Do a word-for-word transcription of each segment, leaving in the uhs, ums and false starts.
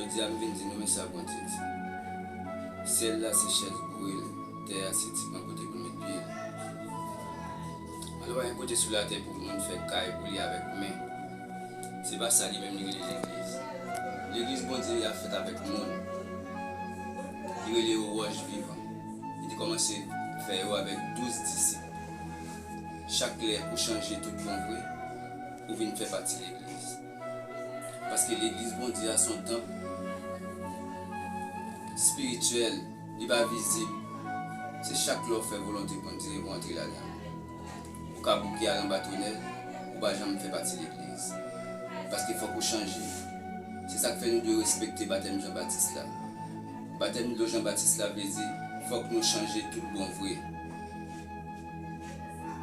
Jodi a m vin di nou men sa Bondye di. Syèl la se chèz boure l, tè a se ti ban kote pou l met pye l. Alò, pa gen kote sou latè pou moun fè kay pou li avèk men. Se pa sa li menm li rele legliz. Legliz Bondye a fèt avèk moun. Li rele yo wòch vivan. Li te kòmanse fè yo avèk douz disip. Chak lè ou chanje tout bon vre, ou vin fè pati legliz. Paske legliz Bondye a se yon tanp espirityèl, li pa vizib. Se chak lè w fè volonte Bondye, ou antre ladan l. Ou ka bouke al anba tonèl, ou pa janm fè pati legliz. Paske fòk ou chanje. Se sa k fè nou dwe respekte batèm Jan Batis la. Batèm dlo Jan Batis la vle di fòk nou chanje tout bon vre.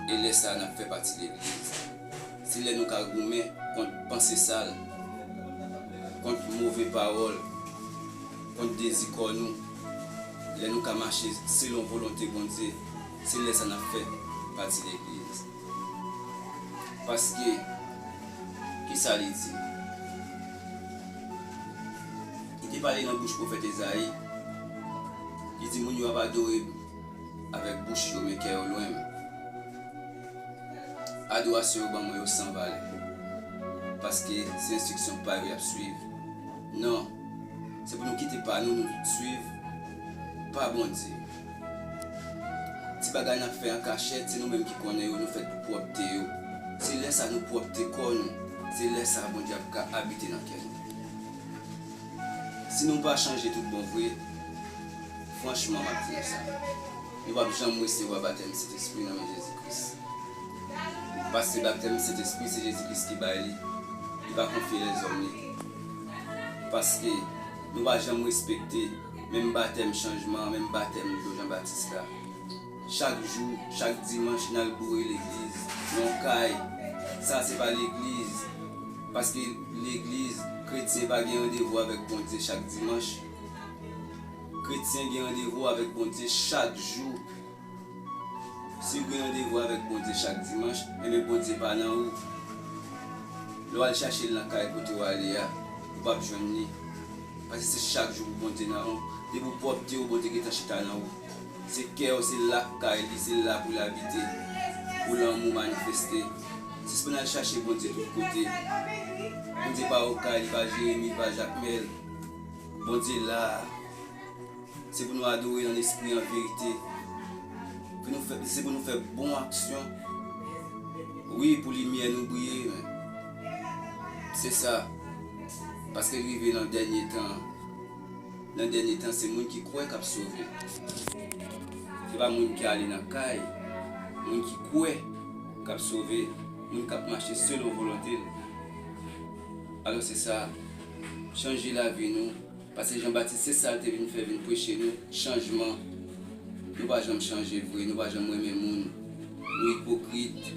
E lè sa a, n ap fè pati legliz. Se lè nou ka goumen kont panse sal, kont move pawòl, kont dezi kò nou. Lè nou ka mache selon volonte Bondye, se lè sa n ap fè pati legliz. Paske, kisa li di? Li te pale nan bouch pwofèt Ezayi. Li di, moun yo ap adore m avèk bouch yo, men kè yo lwen m. Adorasyon yo ban mwen yo san valè, paske se enstriksyon pa yo y ap swiv. Non, se pou nou kite pa nou, nou swiv pa Bondye. Ti bagay n ap fè an kachèt, se nou menm ki konnen yo, nou fèt pou pwòpte yo. Se lè sa nou pwòpte kò nou, se lè sa Bondye ap ka abite nan kè nou. Si nou pa chanje tout bon vre, franchman, m ap di nou sa, nou p ap janm resevwa batèm Sentespri nan men Jezi Kris. Paske batèm Sentespri, se Jezi Kris ki bay li, li pa konfye lèzòm li. Paske nou pa janm respekte menm batèm chanjman, menm batèm dlo Jan Batis la. Chak jou, chak dimanch, n al boure legliz, yon kay. Sa se pa legliz. Paske legliz, kretyen pa gen randevou avèk Bondye chak dimanch. Kretyen gen randevou avèk Bondye chak jou. Si w gen randevou avèk Bondye chak dimanch, enben Bondye pa nan ou. Lè w al chache l nan kay kote w ale a, ou p ap jwenn li. Paske se chak jou pou Bondye nan ou. Depi w pwòpte w, Bondye gentan chita nan ou. Se kè w, se la k kay li, se la pou l abite. Pou lanmou manifeste. Sispann al chache Bondye tout kote. Bondye pa Okay, li pa Jeremi, li pa Jakmèl. Bondye la. Se pou nou adore l an espri, an verite. Pou nou fè, se pou nou fè bon aksyon. Wi, pou limyè nou briye, men. Se sa. Paske l rive nan dènye tan. Nan dènye tan, se moun ki kwè k ap sove. Se pa moun ki ale nan kay. Moun ki kwè k ap sove. Moun k ap mache selon volonte l. Alò, se sa. Chanje lavi nou. Paske Jan Batis, se sa l te vin fè, vin preche nou chanjman. Nou pa janm chanje vre, nou pa janm renmen moun. Nou ipokrit.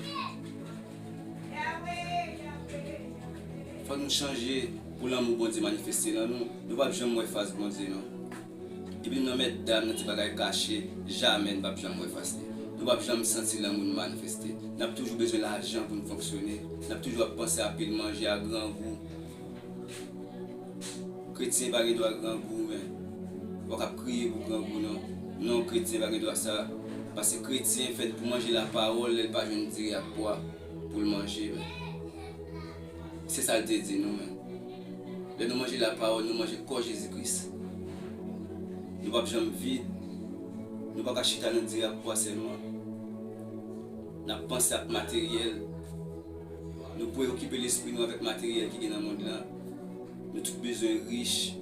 Fòk nou chanje pou lanmou Bondye manifeste nan nou. Nou p ap janm wè fas Bondye, non. Depi nou nan mètdam, nan ti bagay kache, jamè n p ap janm wè fas li. Nou p ap janm santi lanmou nou manifeste. N ap toujou bezwen lajan pou n fonksyone. N ap toujou ap panse a pil manje, a grangou. Kretyen pa gen dwa grangou, men. Ou pa ka ap kriye pou grangou, non. Non, kretyen pa gen dwa sa. Paske kretyen fèt pou manje lapawòl, lè l pa jwenn diri ak pwa pou l manje, men. Se sa l te di nou, men. Lè nou manje lapawòl, nou manje kò Jezi Kris. Nou p ap janm vid. Nou pa ka chita nan diri ak pwa sèlman. N ap panse ak materyèl. Nou preyokipe lespri nou avèk materyèl ki gen nan mond lan. Nou tout bezwen rich.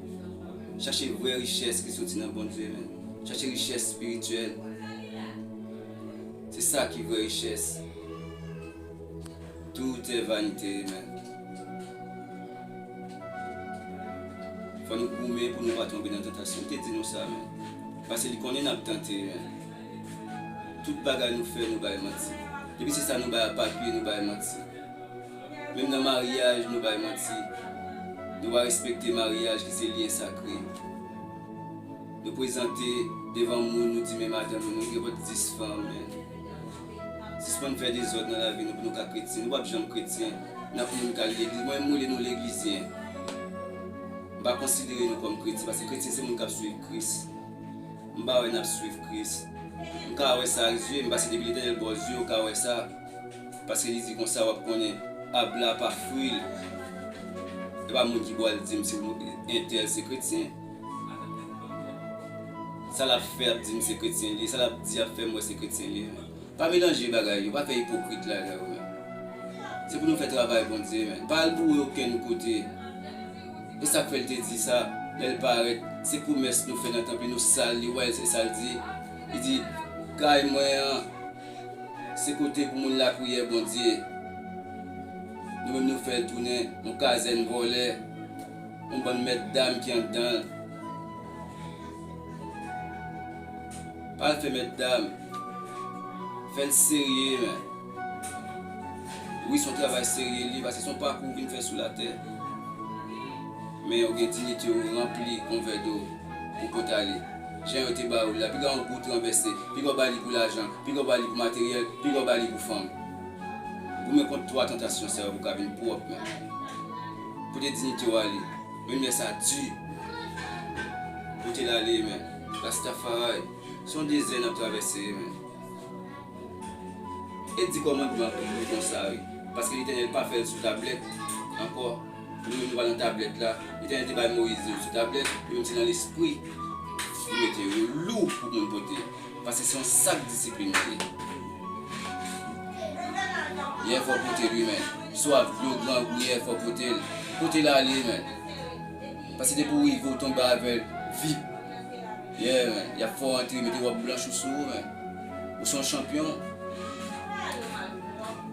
Chache vrè richès ki soti nan Bondye, men. Chache richès espirityèl. Se sa ki vrè richès. Tout est vanité, men. Fò nou goumen pou nou pa tonbe nan tantasyon. Li te di nou sa, men. Paske li konnen n ap tante, men. Tout bagay nou fè, nou bay manti. Depi se sa nou bay a papye, nou bay manti. Menm nan maryaj, nou bay manti. Nou pa respekte maryaj ki se lyen sakre. Nou prezante devan moun, nou di men madanm nou, nou gen pòt dis fanm, men. Sispann fè dezòd nan lavi nou pou nou ka kretyen. Nou p ap janm kretyen. N ap moun k al legliz. Mwen, m rele nou leglizyen. M Pa konsidere nou kòm kretyen, paske kretyen se moun k ap swiv Kris. M pa wè n ap swiv Kris. M ka wè sa ak zye m, paske depi Letènèl ba w zye, ou ka wè sa. Paske li di konsa, w ap konnen ab la pa fwi l. E pa moun ki ba w al di m si entèl se kretyen. Sa l ap fè, ap di m se kretyen li ye. Sa l ap di, ap fè m wè se kretyen li ye. Pa melanje bagay yo, pa fè ipokrit la, la, yo, men. Se pou nou fè travay Bondye, men. Pa al boure okenn kote. E sa k fè l te di sa, lè l parèt, se pwomès nou fè nan tanp li, nou sal li, wè, se sa l di. Li di, kay mwen an, se kote pou moun lapriyè Bondye. Nou menm nou fè l tounen yon kazèn vòlè, yon bann mèt dam ki anndan l. Pa al fè mèt dam. Fè l serye, men. Wi, se yon travay serye li, paske se yon pakou w vin fè sou latè. Men ou gen diyite w ranpli kon vè dlo pou pote ale. Jan yo te ba ou la, piga yon goud ranvèse, piga w ba li pou lajan, piga w ba li pou materyèl, piga w ba li pou fanm. Goumen kont twa tantasyon sa yo pou w ka vin pwòp, men. Pote diyite w ale, menm lè sa di. Pote l ale, men. Rastafari, se yon dezè n ap travèse, men. E di kòmandman pou nou konsa, wi. Paske Letènèl pa fè l sou tablèt ankò. Nou menm nou pa nan tablèt la. Letènèl te bay Moyiz yo sou tablèt, li menm se nan lespri. Li mete yo lou pou moun pote. Paske se yon sak disiplin li ye. Yè fò pote l, wi, men. Si w ap dlo grangou, yè fò pote l. Pote l ale, men. Paske depi w rive, w tonbe avè l. Vip. Yeah, man. Y ap fè w antre, mete wòb blanch ou sou ou, man. Ou se yon chanpyon.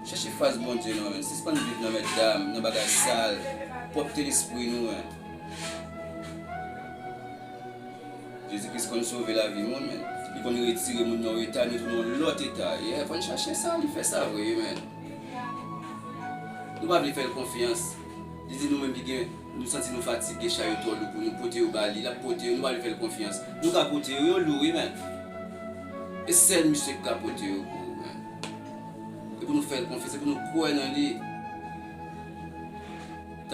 Chèche fas Bondye, non, man. Sispann viv nan mètdam, nan bagay sal. Pwòpte lespri nou, man. Jezi Kris konn sove lavi moun, man. Li konn retire moun nan yon eta, nou tounen yon lòt eta. Yeah, fò n chache sa, li fè sa vre, man. Nou pa vle fè l konfyans. Li di nou menm ki gen Nou santi nou fatige, chay yo twò lou pou nou, pote yo ba li, l ap pote yo, nou pa vle fè l konfyans. Nou ka pote yo, yo lou wi, men. E sèl misye k ka pote yo pou ou, men. E pou nou fè l konfyans, e pou nou kwè nan li.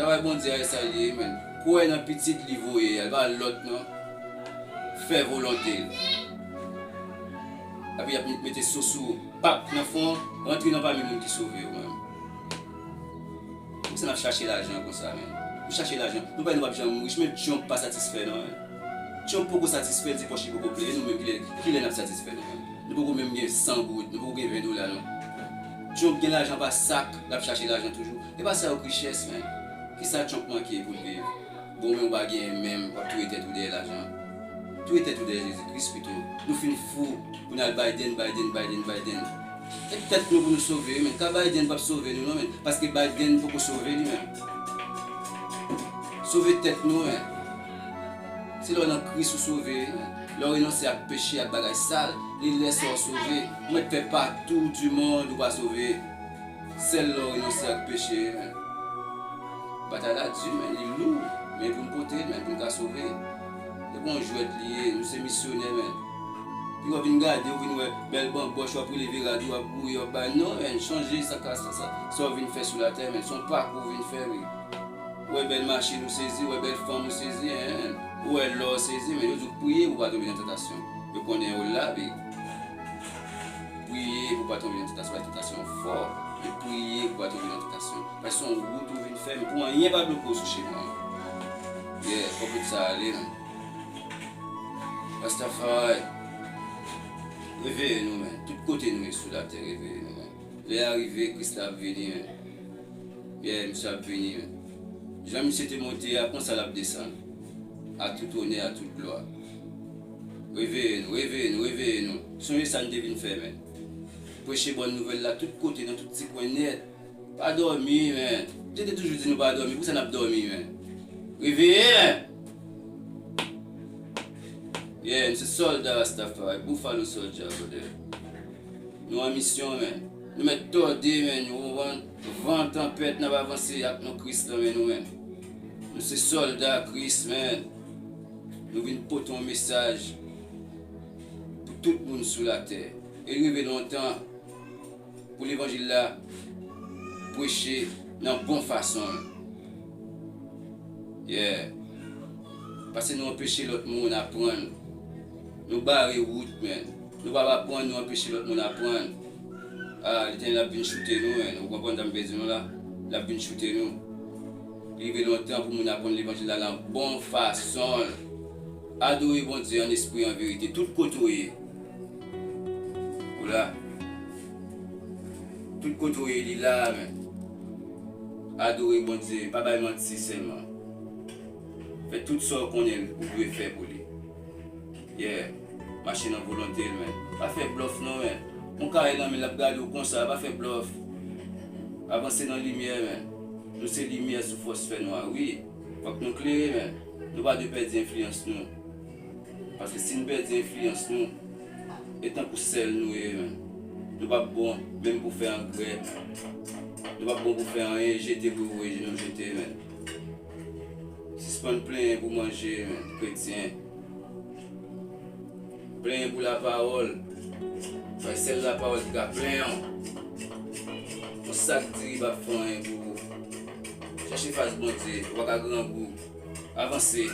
Travay Bondye a, e sa l ye, men. Kwè nan pitit li voye a, l pa lòt non. Fè volonte l. Epi y ap mete so sou ou, pap, nan fon, rantre nan pami moun ki sove yo, men. Poukisa n ap chache lajan konsa, men? Nou chache lajan. Nou pa di nou p ap janm rich, men Trump pa satisfè, non, men. Trump poko satisfè, l di pòch li poko plen, e nou menm, kilè, kilè n ap satisfè, nou menm? Nou poko menm gen san goud, nou poko gen ven dola, non. Trump gen lajan pa sak, l ap chache lajan toujou. E pa sa yo k richès, men. Kisa Trump manke pou l viv? Bon, men ou pa genyen menm, w ap touye tèt ou dèyè lajan. Touye tèt ou dèyè Jezi Kris pito. Nou fin fou pou n al Biden, Biden, Biden, Biden. E tèt nou pou nou sove, men. Ka Biden p ap sove nou, non, men. Paske Biden poko sove li menm. Sove tèt nou, men. Se lè w nan Kris ou sove, men. Lè w renonse ak peche, ak bagay sal, li lè sa w sove. Ou mèt fè pa tour du monde, ou pa sove. Sèl lè w renonse ak peche, men. Batay la di, men, li lou, men pou n pote l, men, pou n ka sove. Se pa yon jwèt li ye, nou se misyonè, men. Pi w vin gade, w vin wè bèl banbòch, w ap rele verad, w ap gouye, w ap bay. Non, men, chanje sa ka, sa, sa, sa w vin fè sou latè, men. Se yon pakou w vin fè, wi. Ou wè bèl machin, ou sezi, ou wè bèl fanm, ou sezi, en. Ou wè lò, ou sezi, men. Yo di w priye pou w pa tonbe nan tantasyon. Yo konnen yo la, wi. Priye pou w pa tonbe nan tantasyon, paske tantasyon fò. Men priye pou w pa tonbe nan tantasyon. Paske se yon wout ou vin fè, men pou anyen pa bloke w sou chemen an. Yeah, fò tout sa ale, men. Rastafari, reveye nou, men. Tout kote nou ye sou latè, reveye nou, men. Lè a rive, Kris la ap vini, men. Yeah, misye ap vini, men. Jan misye te monte a, konsa l ap desann. A tout onè, a tout glwa. Reveye nou, reveye nou, reveye nou. Sonje sa n te vin fè, men. Preche bòn nouvèl la tout kote, nan tout ti kwen nèt. Pa dòmi, men. Bondye te toujou di nou pa dòmi, poukisa n ap dòmi, men? Reveye, men! Yeah, m se sòlda Rastafari, Buffalo Soldier, brother. Nou an misyon, men. Nou mèt tòde, men, nou konprann. Van, tanpèt, n ap avanse ak non Kris nan men nou, men. Nou se sòlda Kris, men. Nou vin pote yon mesaj pou tout moun sou latè. E l rive lontan pou levanjil la preche nan bon fason. Yeah. Paske nou anpeche lòt moun aprann. Nou bare wout, men. Nou pa ap aprann, nou anpeche lòt moun aprann. Ah, Letènèl ap vin choute nou, men. Ou konprann sa m vle di nou la? L ap vin choute nou. Li rive lontan pou moun aprann levanjil la nan bon fason. Adore Bondye an espri, an verite, tout kote w ye. Ou la. Tout kote w ye, li la, men. Adore Bondye, pa bay manti sèlman. Fè tout sa w konnen ou dwe fè pou li. Yeah. Mache nan volonte l, men. Pa fè blòf non, men. Yon kay nan men l ap gade w konsa, pa fè blòf. Avanse nan limyè, men. Nou se limyè sou fòs fènwa, wi. Fòk nou klere, men. Nou pa dwe pèdi enfliyans nou. Paske si n pèdi enfliyans nou, e tankou sèl nou ye, men. Nou p ap bon menm pou fè angrè. Nou p ap bon pou fè anyen, jete pou voye nou jete, men. Sispann plenyen pou manje, men, kretyen. Plenyen pou lapawòl. Paske sèl lapawòl ki ka plenyen w. Yon sak diri p ap fè anyen pou ou. Chèche fas Bondye, ou pa ka grangou. Avanse.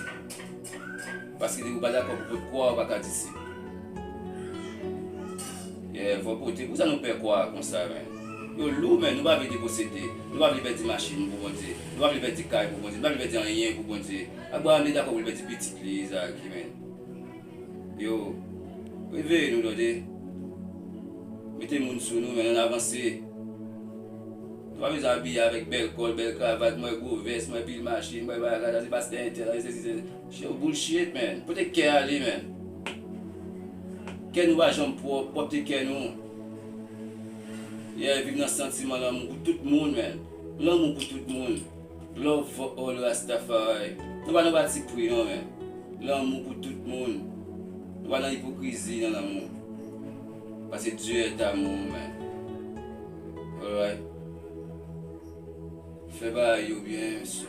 Paske depi w pa dakò pou pot kwa, ou pa ka disip. Yeah, fò pote. Poukisa nou pè kwa konsa, men? Yo lou, men nou pa vle deposede. Nou pa vle pèdi machin pou Bondye. Nou pa vle pèdi kay pou Bondye. Nou pa vle pèdi anyen pou Bondye. Abraram te dakò pou l pèdi pitit li, Izarak, men. Yo, reveye nou, tande. Mete moun sou nou, men ann avanse. Nou pa bezwen abiye avèk bèl kòl, bèl kravat, mwen gwo vès, mwen pil machin, mwen bagay, sa se pastè entèl, sa se sesi, se se yo bullshit, man. Pote kè ale, man. Kè nou pa janm pwòp, pwòpte kè nou. Yeah, viv nan santiman lanmou pou tout moun, man. Lanmou pou tout moun. Love for all Rastafari. Nou pa nan pati pri non, man. Lanmou pou tout moun. Nou pa nan ipokrizi nan lanmou. Paske Dieu est amour, man. Alright. Fè bagay yo byen, mesye.